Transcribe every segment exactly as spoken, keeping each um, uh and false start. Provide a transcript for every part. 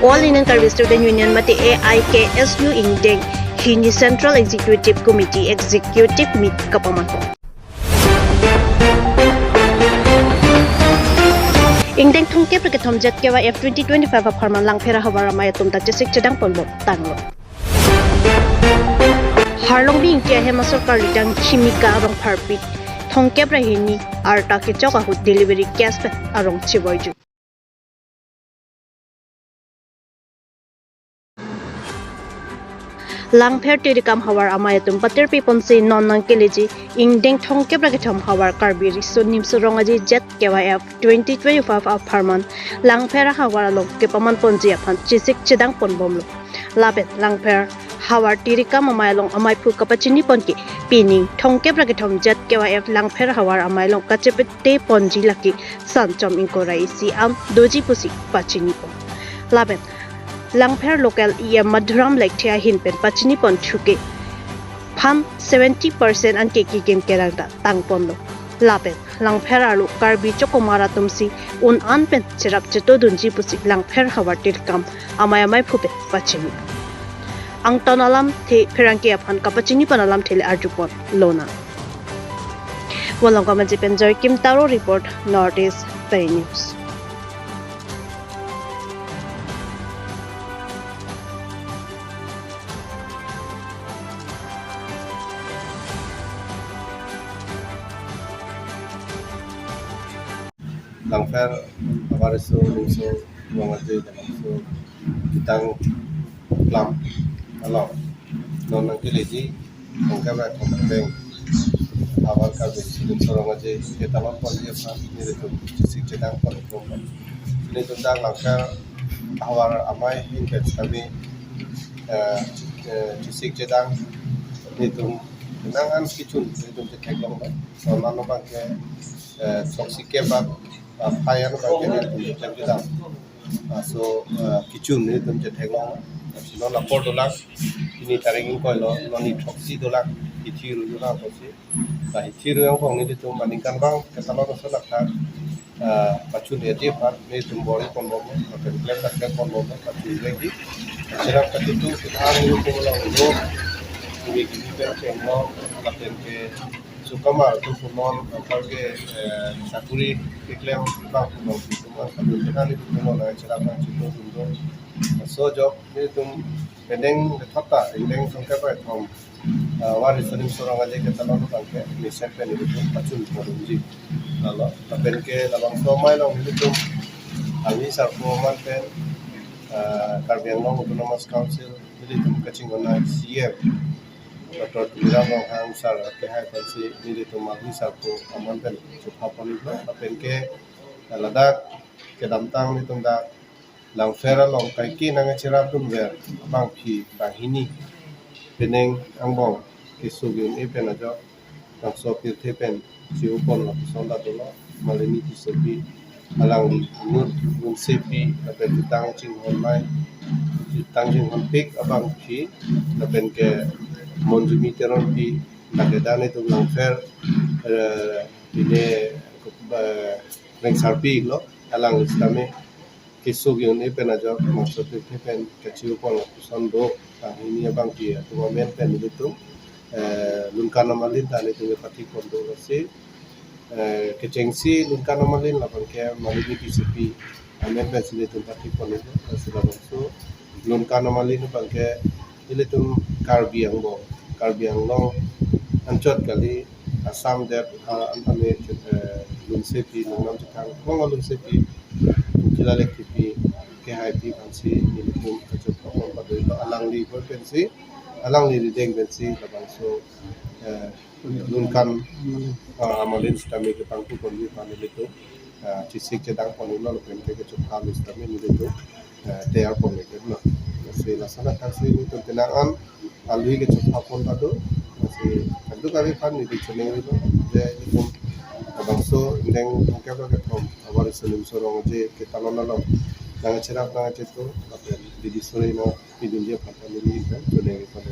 All Indian Karbi Student Union mate A I K S U ingdeng hini Central Executive Committee Executive Meet kapamanpo. Ingdeng thomkep ra kethom J K Y F twenty twenty-five apharman Langpher ahavar amei atum ta chesik chedang ponbom tanglo. Harlongbi Ingti ahem asorkar lidang Khimika arong pharpi thomkep ra hini arta kechok ahut delivery case pen arong chivoiju. Langpher tirikam havar amei atum patirpi ponsi non nangkeleji ingdeng thomkep ra kethom havar Karbi Riso Nimso Rong Aje J K Y F twenty twenty-five apharman Langpher ahavar along kepaman ponji aphan chesik chedang ponbomlo. Lapen Langpher havar tirikam amei along ameiphu kapachini pon ke pining thomkep ra kethom J K Y F Langpher havar amei along kachepete ponji lake Sanchom ingkoi ra isi an doji pusi pachini pon. Lapen Langpher local E M Madhuram Lekthe ahin pen pachini pon thuke phan seventy percent anke kekim kerang ta tang ponlo. Lapen Langpher arlo Karbi chokomar atumsi un an pen cherap chetodunji pusi Langpher havar tirikam amei ameiphu pen pachini. Angton alamthe pherangke aphan kapachini pon alamthe le arju ponlonang. Volongkom Aje pen Joykim Taro report, North East Pei News. Langpher havar Riso Nimso Rong Aje, Langpher Kitang Klam along non nangkeleji thomkep ra kethom ingdeng havar Karbi Riso Nimso Rong Aje ketalon ponji aphan nelitum chesik chedang ponbom. Nelitum dak Langpher havar amei ahin pen kami, eh, eh, chesik chedang nelitum nang an kechun nelitum chetheklonglo. Sonan abang ke, eh, throksi kep bak, ah, phai an abang ke nelitum chetheklong. Ah, so, ah, kechun nelitum chetheklong. Laso non apor dolang, pini tarik ingkoi lo, non ni throksi dolang, hithi ru dolang apotsi. Laso hithi ru angbong nelitum aningkanvang ketalon ason athak, ah, pachun-eji aphan nelitum bor-i ponbom, lapen klem dak klem ponbom, pachun-eji. Cherap katitu, kita nelitum along lo, nelitum pen chenglo, lapen ke chokomar atum punon, apar ke, eh, sakuri keklem abang punon, nelitum an kami kenali punon, nang cherap nang chito punon. So jok nelitum penang kethom ta, ingdeng thomkep ra kethom, ah, havar Riso Nimso Rong Aje ketalon abang ke mesen pen nelitum pachun ponji. Lalo, lapen ke labangso amei along nelitum alangli sarpo aman pen, ah, Karbi Anglong Autonomous Council nelitum kachinghon a C M Doctor Tuliram Ronghang sir kehai pensi nelitum alangli sarpo aman pen chopha ponlo, lapen ke ladak kedamtang nelitum dak Langpher along kaike nangcherapdunver abangpi banghini penang angbong keso ke-un-e pen ajok Langso pirthe pen chiu pon lapuson ta dolo, Malini Tissopi, alangli inut Lunsepi, lapen Kitang Chinghon Mei, Kitang Chinghonpik abangpi, lapen ke Monjumi Teronpi, lapen ke dan itum Langpher, eh, pine, eh, Rengsarpi lo, alangli sitame keso ke-un-e pen ajok Langso pirthe pen kachiu pon lapuson do, banghini abangpi atum amen pen nelitum, eh, Lunkan Amalin ta nelitum pathik pon do lasi, eh, kechengsi Lunkan Amalin lapen ke Malini Tissopi amen pensi nelitum pathik pon do lasi labangso Lunkan Amalin abang ke ilitum Karbi Anglong, Karbi Anglong anchot kali, Assam det, ah, an-, ame, eh, Lunsepi, Lungnam Chethang, Long Lunsepi, Chila Lekthepi, kehaipi pensi nelitum kachopha pon pado, alangli bor pensi, alangli rideng pensi labangso, eh, Lunkan, ah, Amalin sitame kepangku ponji aphan nelitum, ah, chesik chedang ponlo lapen ke kachopha lo sitame nelitum, eh, teyar ponlo. Lasi lason athak si nelitum penang an alui kachopha pon pado, lasi kadokave aphan nelitum choningri lo, je nelitum labangso ingdeng thomkep ra kethom havar Riso Nimso Rong Aje ketalon along nangcherap nangcheto lapen didi sore nangpidunji aphan ta nelitum choningri pon.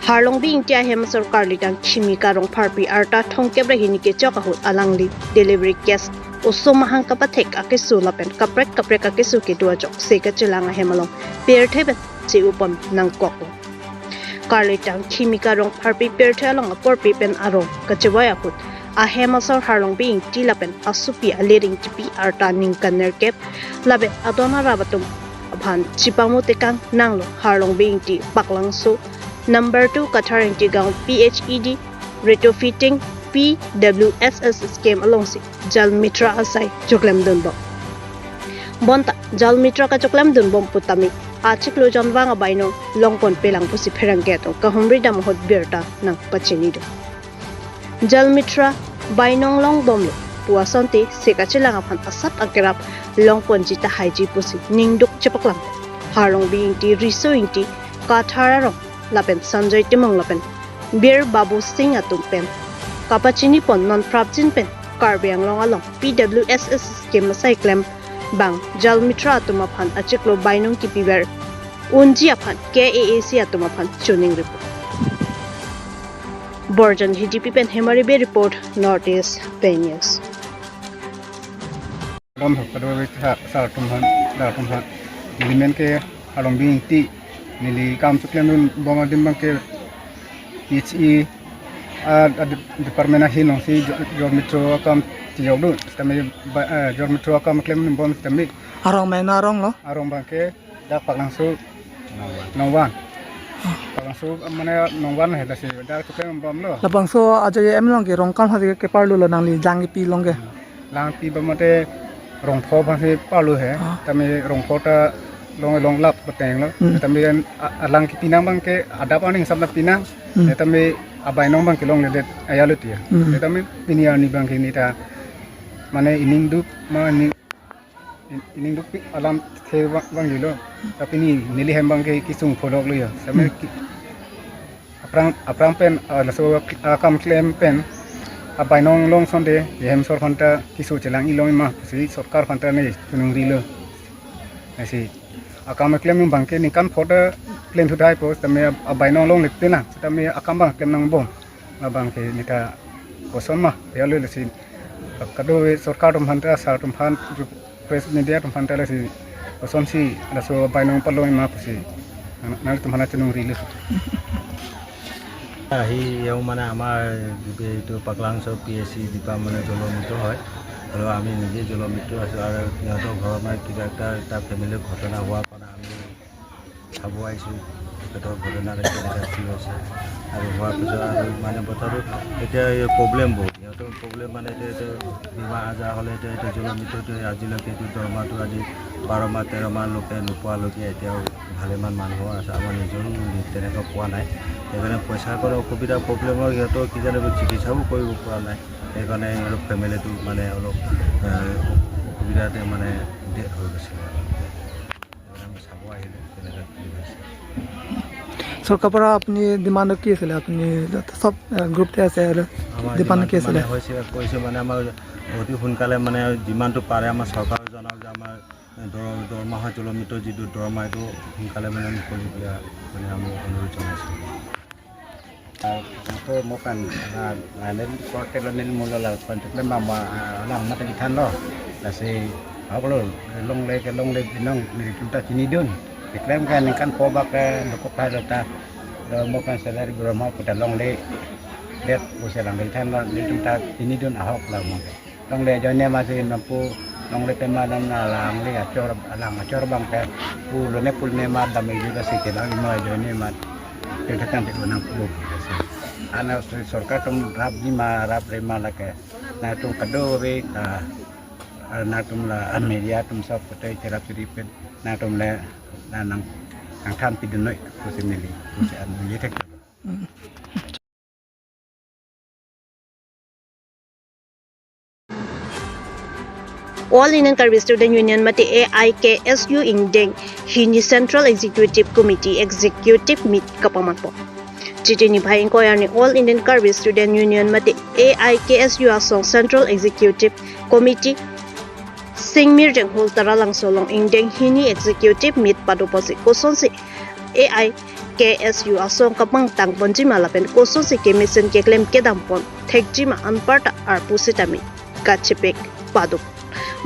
Harlongbi Ingti ahem asor Karlitang Khimika Rongpharpi arta thomkep ra hini kechok ahut alangli delivery case oso mahang kapathek akeso lapen kaprek kaprek akeso kedo ajok se kachelang ahem along pirthe pen che-upon nangkoklo. Karlitang Khimika Rongpharpi pirthe along aporpi pen arong kachevoi ahut ahem asor Harlongbi Ingti lapen asopi Alir Ingtipi arta ningkan nerkep lapen adon arap atum aphan chipamo tekang nanglo. Harlongbi Ingti Paklangso number two Kathar Ingti Gaon P H E D retrofitting P W S S scheme alongsi Jal Mitra asai choklemdunbom. Bonta Jal Mitra kachoklemdunbom putame achiklo jonvang abainong longponpelang pusi pherangke atum kahumri dam ahut birta nangpachinidun. Jal Mitra bainong longbomlo pu asonte se kachelang aphan asap akerap longponji tahaiji pusi ningduk chepaklang. Harlongbi Ingti, Riso Ingti, Kathar arong lapen Sanjoy Timung lapen Bir Babu Singh atum pen kapachinipon non prapjin pen Karbi Anglong along P W S S scheme asai klembang Jal Mitra atum aphan achiklo bainong kipiver unji aphan K A A C atum aphan choningri. Borjan Hidipi pen Hemari Bey report, North East Pei News. Dam hok kado wek ha sar tum han, dar tum han. Neli men ke Harlongbi Ingti, neli kam choklemdunbom adim abang ke P H E a, a de-, department ahin alongsi jo-, Jal Mitra akam chejokdun. Tame ba, eh, Jal Mitra akam klemdunbom tame. Arong mena arong lo? Arong abang ke dak Paklangso nong van. Paklangso mane nong van he, lasi dak choklembomlo. Labangso ajo ye em along ke rong kam hadi keparlu lo, nangli lang kipi along ke? Lang kipi ba mate rong pho abangsi parlu he. Ah. Tame rong pho ta long longlap peteng lo. Hmm. Tame a-, alang kipi nang abang ke adap aning samla pinang. Hmm. Tame abainong abang ke longledet ajat lo tiya. Hmm. Tame pini arni abang ke neta mane ining duk ma ni in-, ining dukpik alam the abang, abang lilo. Tapi ni neli hem abang ke kesung pholok lo ya. Tame Hmm. ki-, aphrang, aphrang pen, ah, laso, ah, kam klem pen, ah, abainong long asonte, hem asor aphanta keso chelang-i long ma pusi sorkar aphanta ne choningri lo. Lasi akam klem abang ke ningkan pho ta klem thudai po, tame abainong longle pena, tame akam abang klem nangbom. Abang ke neta koson ma, ya lo lasi. Kado sorkar atum aphanta, sar atum aphan, press media atum aphanta lasi kosonsi laso abainong palong ma pusi nang, nangtum aphanta choningri lo. আহি এওঁ মানে আমাৰ এইটো পাকলাংচৰ P H C ডিপাৰ্টমেণ্টৰ জলমৃত হয়। আৰু আমি নিজে জলমৃত আছোঁ আৰু সিহঁতৰ ঘৰৰ মানে কিবা এটা, এটা ফেমিলিৰ ঘটনা হোৱাৰ কাৰণে আমি চাব আহিছোঁ তেখেতৰ ঘটনাৰে কেনেকৈ কি হৈছে। আৰু হোৱাৰ পিছত আৰু মানে বছৰটো এতিয়া এই প্ৰব্লেম বহুত, সিহঁতৰ প্ৰব্লেম মানে এতিয়া, এতিয়া বেমাৰ আজাৰ হ'লে এতিয়া, এতিয়া জলমৃতটো আজিলৈকে এইটো দৰমহাটো আজি বাৰ মাহ তেৰ মাহলৈকে নোপোৱালৈকে এতিয়াও ভালেমান মানুহৰ আছে, আমাৰ নিজৰো তেনেকুৱা পোৱা নাই। সেইকাৰণে পইচাৰ পৰা অসুবিধা, প্ৰব্লেমৰ সিহঁতৰ কিজানি চিকিৎসাও কৰিব পৰা নাই। সেইকাৰণে অলপ ফেমিলিটো মানে অলপ, এ, অসুবিধাতে মানে দে-, হৈ গৈছিলে। সেইকাৰণে আমি চাব আহিলোঁ কেনেকৈ কি হৈছে। চৰকাৰৰ পৰা আপুনি ডিমাণ্ড কি আছিলে? আপুনি সব, এ, গ্ৰুপতে আছে আৰু আমাৰ ডিমাণ্ড কি ডিমাণ্ডটো আছিলে? মানে হৈছে, কৈছে মানে আমাৰ অতি সোনকালে মানে যিমানটো পাৰে আমাৰ চৰকাৰক জনাওক যে আমাৰ দৰ-, দৰমহা, জলমৃত যিটো দৰমহা, এইটো সোনকালে মানে মুকলি দিয়া মানে আমি অনুৰোধ জনাইছোঁ। Ang to mo kan, na, na, nel korte lo nel mulo la, kan tuk le mama, ah, lang mata kithan lo. Lasi, ako lo, longle ke longle binong, nelitum ta chinidun. Keklem ke ningkan pho bak ke, dokok hai lo ta. Lo mo kan salary bro mo puta longle. Det, bo se lang kithan lo, nelitum ta chinidun ahok la mo. Longle ajoine ma si nampu, longle tema dam na alangli achor, alang achor abang ke pu lone pulone ma dam iju da si kelang imo ajoine ma. Tel thakang te unang pu. Ana si sorkar atum rap ji ma, rap re ma lake. Nangtum kado ve, ah, nangtum la, ah, media atum sab kote cherap cheri pen nangtum le na nang, nangthan pidun noi pusi neli. Pusi an ye thek. All Indian Karbi Student Union mate A I K S U ingdeng hini Central Executive Committee Executive Meet kapamanpo. Chiti niphai ingkoi arni All Indian Karbi Student Union mate A I K S U asong Central Executive Committee Singmirdeng Hall Taralangso along ingdeng hini Executive Meet padopo si kosonsi A I K S U asong kepangtang ponjima lapen kosonsi kemesen keklem kedam pon thekjima anparta arpu sitame kachepek paduk.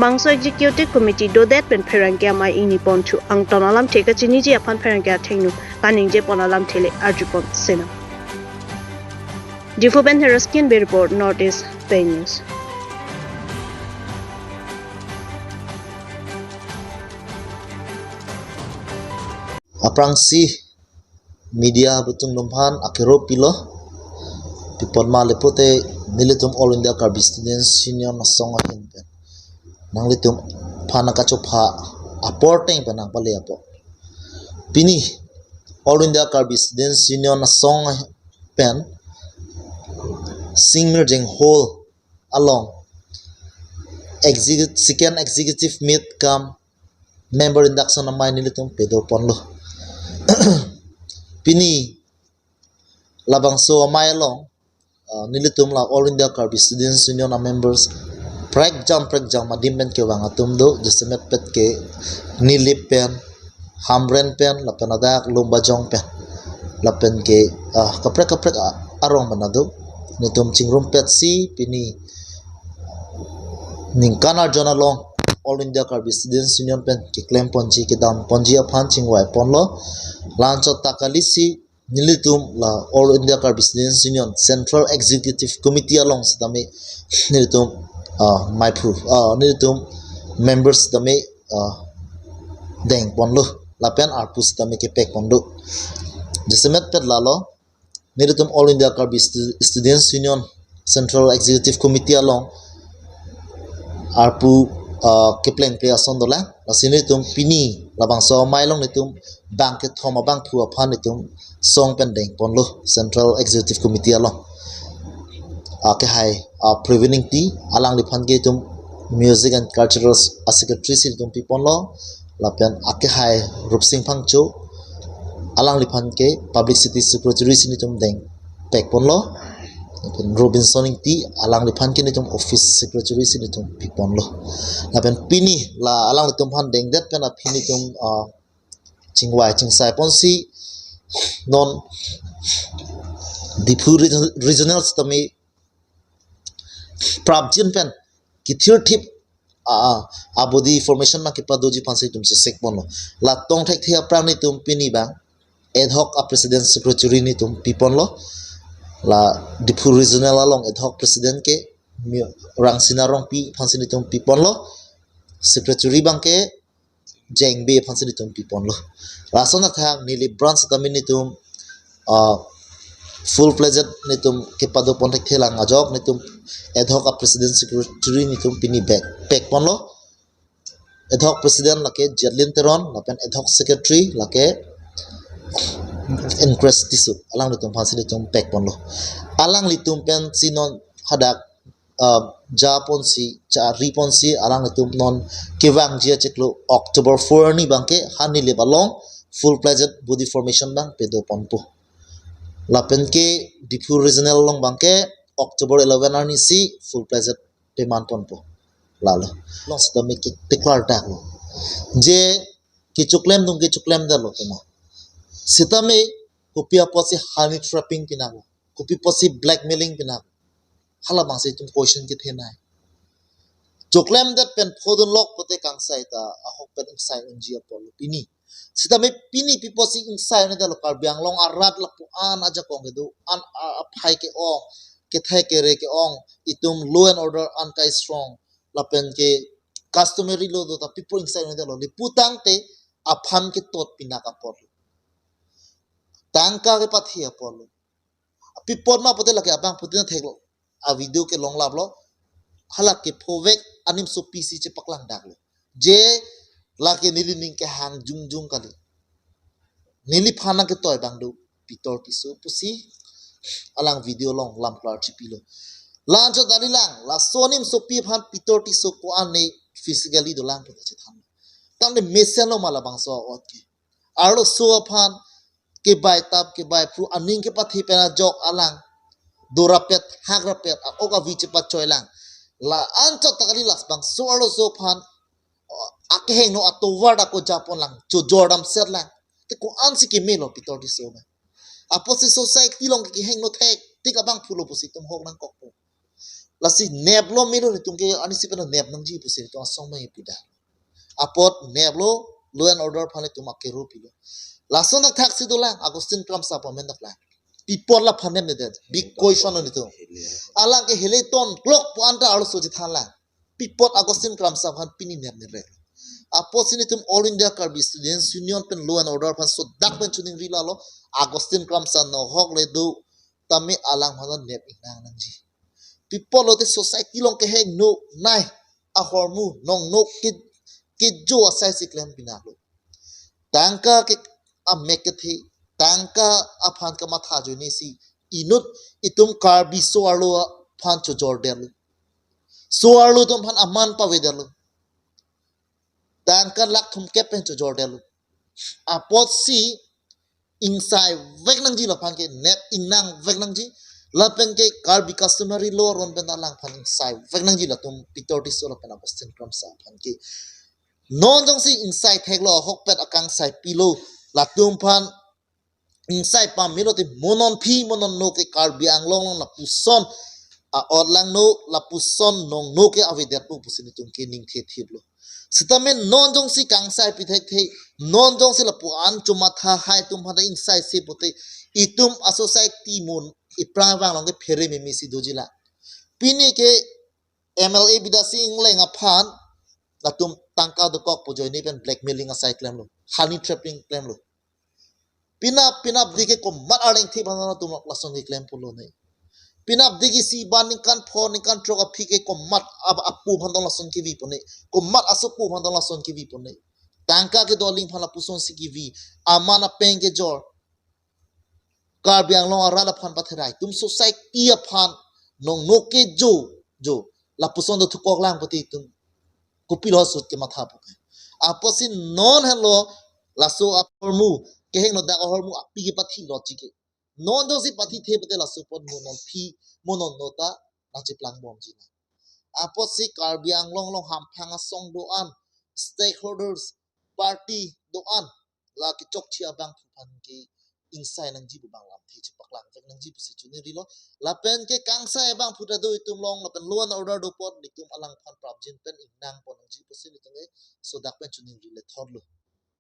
Bangso Executive Committee dodet pen pherangke amei ingni ponthu angton alamthe kachiniji aphan pherangke athengno kaningje pon alamthe le arju pon senang. Diphu pen Heras Kinbe report, North East Pei News. Aphrangsi media abutung atum aphan akero pilo, pi apot ma le pulote nelitum All India Karbi Students Union asong ahin pen nanglitum aphan kachopha apor ateng pen nangpale apot. Pini All India Karbi Students Union asong pen Singmirjeng Hall along execu- second executive meet cum member induction amei nelitum pado ponlo. Pini labangso amei along, uh, nelitum la All India Karbi Students Union a members prekjam prekjam adim pen kevang atum do, jasemet pet ke Nilip pen, Hamren pen, lapen adak Lumbajong pen, lapen ke, uh, kaprek kaprek a- arong pen ado. Nelitum chingrum petsi pini ningkan arjon along All India Karbi Students Union pen keklem ponji kedam ponji aphan chingvai ponlo. La-an chot ta kalisi nelitum la All India Karbi Students Union Central Executive Committee along sitame nelitum, ah, maiphu, ah, nelitum members sitame, ah, deng ponlo lapen arpu sitame kepek ponlo. Jasemet pet lalo, nelitum All India Karbi Stu- Students Union Central Executive Committee along arpu, ah, keplengple ason dolang. Lasi nelitum pini labangso amei along nelitum bang kethom abangphu aphan nelitum song pen deng ponlo Central Executive Committee along. Ah, kehai, ah, Pravin Ingti, alangliphan ke itum Music and Cultural a secretary si nelitum pi ponlo. Lapen akehai Rupsing Phangcho, alangliphan ke Publicity Secretary si nelitum deng pek ponlo. Lapen Robinson Ingti, alangliphan ke nelitum Office Secretary si nelitum pi ponlo. Lapen pini la alanglitum aphan dengdet pen aphi nelitum, ah, chingvai chingsai ponsi non Diphu Region- Regional sitame prapjin pen kethirthip, ah, ah, a body formation ma kepadoji aphansi itum chesek ponlo. La tong thekthe aphrang nelitum pini bang ad hoc a president secretary nelitum pi ponlo. La Diphu Regional along ad hoc president ke Mi- Rangsina Rongpi aphansi nelitum pi ponlo. Secretary bang ke Jeng Bey aphansi nelitum pi ponlo. Lason athak Nilip branch sitame nelitum, ah, full fledged nelitum kepado pon thekthelang ajok nelitum ad hoc a president secretary nelitum pini bek pek ponlo. Ad hoc president lake Jetlin Teron, lapen ad hoc secretary lake Incres Tisso, alanglitum aphansi nelitum pek ponlo. Alanglitum pensi non hadak, ah, ja ponsi, ja ri ponsi, alanglitum non kevangji achiklo October four arni bang ke ha Nilip along full fledged body formation bang pado ponpo. Lapen ke Diphu Regional along bang ke October eleven arni si full fledged peman ponpo. Lalo. Long sitame ke declare daklo. Je kechoklem atum kechoklem detlo tema. Sitame kopi apotsi honey trapping pinaklo, kopi apotsi blackmailing pinaklo. Hala abangsi itum question kethenei. Choklemdet pen phodunlok pulote kangsai ta ahok pen ingsai unji apotlo pini. Sitame pini pi apotsi ingsai un'edetlo, Karbi Anglong arat lapu-an ajakong kedo, an a- aphai ke-ong, kethek kere ke-ong, itum law and order an kai strong, lapen ke customary law do ta pi apot ingsai un'edetlo, lapu tangte aphan ketot pinak apotlo. Tangka kepathe apotlo. Pi apot ma pulote lake abang putin theklo. A video ke longlaplo. Halake phovek anim sopi si chepaklang daklo. Je lake neli ning kehang jongjong kali. Neliphan nangketoi abang do Peter Tisso pusi alang video along lam klar chipilo. La-an chot dali lang, laso anim sopi aphan Peter Tisso ko-an ne physically dolang puta chethan. Tangte mesenlo ma labangso a'ot ke. Arloso aphan kebai tap kebai phru aning kepathe pen ajok alang dorapet hakrapet a-ok avi chepachoilang. La-an chot ta kali, labangso arloso aphan, uh, akehingno atovar ako japon lang, chojor damset lang. Te ko-ansi kemelo Pitor Tisso pen. Apotsi society along ke kehingno thektik abangphu lo pusi itum hok nangkokpo. Lasi neplo melo nelitum ke, arnisi pen nep nangji pusi nelitum asong abang ipuda. Apot neplo, law and order aphan nelitum akero pilo. Lason dak thaksi dolang, Augustine Kramsa aphan men daklang. Pi apot laphan nepnedet, big question lo nelitum. Alang ke heleton klok pu anta arloso chethanlang. Pi apot Augustine Kramsa aphan pini nepnerek. Apotsi nelitum All India Karbi Students Union pen law and order aphan sodak pen choningri lalo, Augustine Kramsa nohok le do, tame alangphan nep ingnang nangji. Pi apot lote society along kehingno nai, ahormu nongno ke, kejo asaisi klem pinaklo. Tangka ke amek kethe, tangka aphan kamatha ajoinesi inut itum Karbi so-arlo aphan chojordetlo. So-arlo atum aphan aman pavedetlo. Tangka lakh thomkep pen chojordetlo. Apotsi ingsaivek nangji laphan ke, nep ingnangvek nangji. Lapen ke Karbi customary law aron pen alangphan ingsaivek nangji latum Pitor Tisso lapen Augustine Kramsa aphan ke. Non jongsi ingsai theklo, ahokpet akangsai pilo, latum aphan ingsai pamelo te mo non aphi mo non no ke Karbi Anglong along lapuson a-ot langno, lapuson nongno ke avedetpo pusi nelitum ke ning thethiplo. Sitame non jongsi kangsai pi thekthe, non jongsi lapu an chomatha hai atum aphan ingsaise pote, itum a-society mo iphrang vang along ke phere memesi doji la. Pini ke M L A Bidya Sing Engleng aphan latum tangka dokok pu ajoine pen blackmailing asai klemlo, honey trapping klemlo. Pinap pinapdi ke komat arleng thi aphan latum lason keklem pulo ne. Pinapdi ke isi abang ningkan pho ningkan throk aphi ke komat ap-, apo aphan tong lason kevi pone. Komat asopo aphan tong lason kevi pone. Tangka kedo aling aphan lapusonsi kevi. Aman apeng kejor. Karbi Anglong arat aphan patherai, itum society aphan nongno kejo, jo, lapuson dothukoklang pute itum kopilo ahut kemathapo ke. Apotsi non henlo laso ahormu, kehingno dak ahormu api kepathi lotji ke. Non jongsi pathithe pute laso apot mo non aphi mo non no ta nangcheplangbomji na. Apotsi Karbi Anglong along hamphang asong do-an, stakeholders, party do-an, la kechokche abangphu aphan ke ingsai nangji pu abang lamthe chepaklangvek nangji pusi choningrilo. Lapen ke kangsai abangphu ta do itum along, lapen law and order do apot nelitum alangphan prapjin pen ingnangpon nangji pusi nelitum ke sodak pen choningri lethotlo.